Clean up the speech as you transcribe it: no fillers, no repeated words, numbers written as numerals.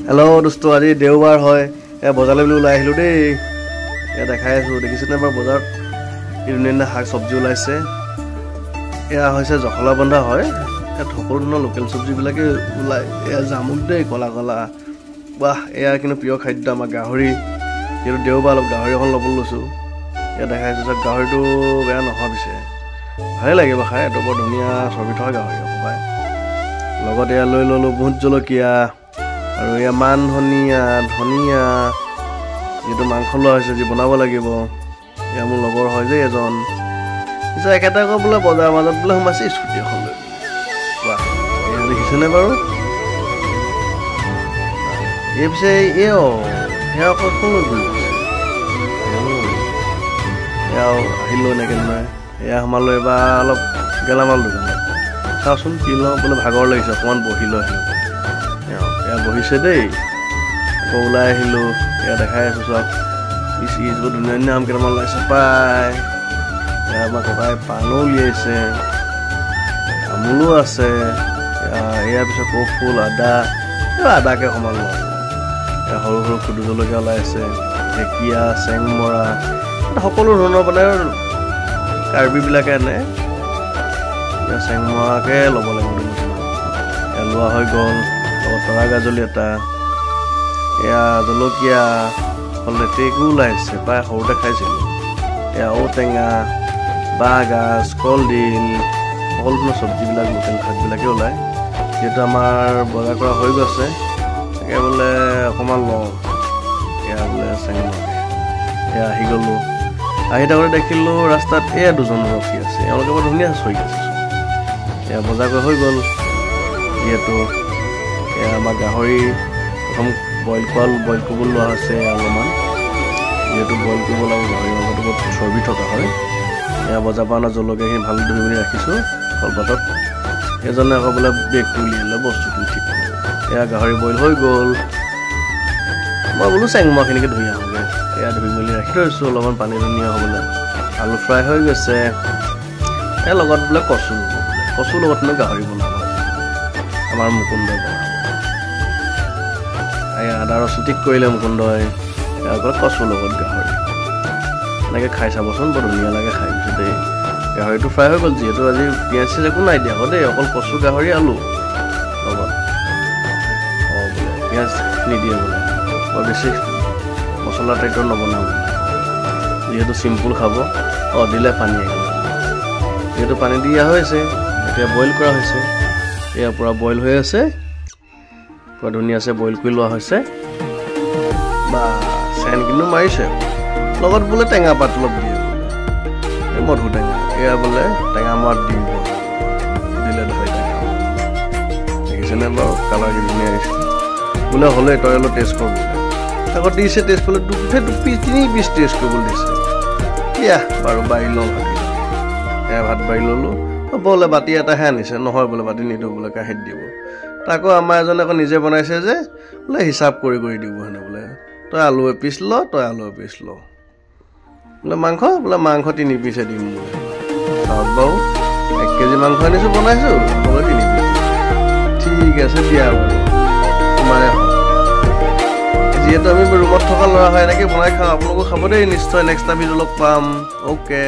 Hello' দোস্ত, আজি দেওবাৰ হয়, এয়া বজাৰলৈ বুলি ওলাই আহিলোঁ দেই। এয়া দেখাই আছোঁ, দেখিছেনে বাৰু বজাৰত কি ধুনীয়া ধুনীয়া শাক চব্জি ওলাইছে। এয়া হৈছে জখলাবন্ধা হয়, ইয়াত সকলো ধৰণৰ লোকেল চব্জিবিলাকে ওলায়। এয়া জামুক দেই, ক'লা ক'লা, বাহ। এয়া কিন্তু প্ৰিয় খাদ্য আমাৰ গাহৰি, যিহেতু দেওবাৰ অলপ গাহৰি অকণ ল'বলৈ লৈছোঁ। এয়া দেখাই আছোঁ চাওক, গাহৰিটো বেয়া নহয় পিছে, ভালেই লাগিব খাই, এইটো বৰ ধুনীয়া চৰ্বি থকা গাহৰি আকৌ পায়। লগত এয়া লৈ ল'লোঁ ভোট জলকীয়া আৰু এয়া মান ধনিয়া, ধনিয়া, যিহেতু মাংস লোৱা হৈছে যি বনাব লাগিব। এয়া মোৰ লগৰ হয় যে এজন, পিছে একেটা আকৌ বোলে বজাৰৰ মাজত বোলে সোমাইছে স্কুটি এখন লৈ। বাহ, এয়া দেখিছেনে বাৰু? এই পিছে এই অ' সেয়া আকৌ কোন লৈ ঘূৰি ফুৰিছে? এয়াও আহিলোঁ এনেকৈ নহয়, এয়া সোমালোঁ এইবাৰ অলপ গেলামাল দোকানত, চাওঁচোন কি লওঁ। বোলে ভাগৰ লাগিছে, অকণমান বহি লৈ আহিলোঁ। এয়া বহিছে দেই, আকৌ ওলাই আহিলোঁ। এয়া দেখাই আছোঁ চাওক, ইচ ইচ বৰ ধুনীয়া ধুনীয়া আম কেইটামান ওলাইছে পাই। এয়া আমাৰ ককাই পাণো উলিয়াইছে, তামোলো আছে। এয়া পিছত কৌফুল, আদা, আদাকে অকণমান লওঁ। এয়া সৰু সৰু খুদু জলকীয়া ওলাইছে, ঢেকীয়া, চেংমৰা, সকলো ধৰণৰ মানে কাৰ্বিবিলাকে আনে। এয়া চেংমৰাকে ল'ব লাগিব দুমুঠিমান। এয়া লোৱা হৈ গ'ল, লগত তৰা গাজলি এটা, এয়া জলকীয়া, লেটেকো ওলাইছে প্ৰায়, সৰুতে খাইছিলোঁ। এয়া ঔটেঙা, বাঁহগাজ, কলডিল, সকলো ধৰণৰ চব্জিবিলাক লোকেল শাকবিলাকে ওলায়। যিহেতু আমাৰ বজাৰ কৰা হৈ গৈছে, তাকে বোলে অকণমান লওঁ। এয়া বোলে চেংমৰাকে। এয়া আহি গ'লোঁ, আহি থাকোঁতে দেখিলোঁ ৰাস্তাত এয়া দুজন ৰখি আছে, এওঁলোকে বৰ ধুনীয়া চৰি আছে। এয়া বজাৰ কৰা হৈ গ'ল যিহেতু। এয়া আমাৰ গাহৰি প্ৰথম বইল কৰিবলৈ লোৱা হৈছে। এয়া অলপমান যিহেতু বইল কৰিব লাগে, গাহৰি মাংসটো বহুত চৰ্বি থকা হয়। এয়া বজাৰৰ পৰা অনা জলকীয়াখিনি ভালদৰে ধুই মেলি ৰাখিছোঁ কলপাতত। এজনে আকৌ বোলে বেগটো উলিয়ালে, বস্তুখিনি ঠিক কৰোঁ। এয়া গাহৰি বইল হৈ গ'ল, মই বোলো চেংমৰাখিনিকে ধুই আহোঁগৈ। এয়া ধুই মেলি ৰাখি থৈছোঁ অলপমান পানী ধুনীয়া হ'বলৈ। আলু ফ্ৰাই হৈ গৈছে, এয়া লগত বোলে কচু ল'ব, কচুৰ লগত নো গাহৰি বনাব আমাৰ মুকুন্দই বনাব। এয়া আদা ৰচুন ঠিক কৰিলে মুকুন্দই, এয়া ক'লে কচুৰ লগত গাহৰি এনেকৈ খাই চাবচোন, বৰ ধুনীয়া লাগে খাই। পিছে দেই গাহৰিটো ফ্ৰাই হৈ গ'ল, যিহেতু আজি পিঁয়াজ চিয়াজ একো নাই দিয়া আকৌ দেই, অকল কচু গাহৰি আলু লগত। অঁ বোলে পিঁয়াজ নিদিয়ে বোলে, বৰ বেছি মছলা টাইপৰ নবনাওঁ বোলে, যিহেতু চিম্পুল খাব। অঁ দিলে পানী এগিলাচ, যিহেতু পানী দিয়া হৈছে, এতিয়া বইল কৰা হৈছে। এয়া পূৰা বইল হৈ আছে, পূৰা ধুনীয়াছে বইল কৰি লোৱা হৈছে। বা চেন কিন্তু মাৰিছে। লগত বোলে টেঙা পাত অলপ দিয়ে বোলে, এই মধু টেঙা, এয়া বোলে টেঙা মাত দিব দিলে ঢালি টেঙা। দেখিছেনে বাৰু কালাৰ কি ধুনীয়া আহিছে। বোলে হ'লে তই অলপ টেষ্ট কৰ বোলে, আকৌ দিছে টেষ্ট কৰিবলৈ, দুপিচ 3 পিচ টেষ্ট কৰিবলৈ দিছে। দিয়া বাৰু বাঢ়ি লওঁ ভাতকেইটা। এয়া ভাত বাঢ়ি ল'লোঁ, বোলে বাতি এটাহে আনিছে, নহয় বোলে বাতি নিদিওঁ বোলে, কাঁহীত দিব। তাকো আমাৰ এজনে আকৌ নিজে বনাইছে যে, বোলে হিচাপ কৰি কৰি দিব হেনো বোলে, তই আলু এপিচ ল, তই আলু এপিচ ল, বোলে মাংস, বোলে মাংস 3 পিচে দিম বোলে। চাওক বাৰু 1 কেজি মাংস আনিছোঁ বনাইছোঁ, বোলে 3 পিচ। ঠিক আছে দিয়া বাৰু, তোমাৰে হওক। যিহেতু আমি ৰুমত থকা ল'ৰা হয়, এনেকৈ বনাই খাওঁ, আপোনালোকো খাব দেই নিশ্চয়। নেক্সট টাইম ভিডিঅ' লগ পাম। অ'কে।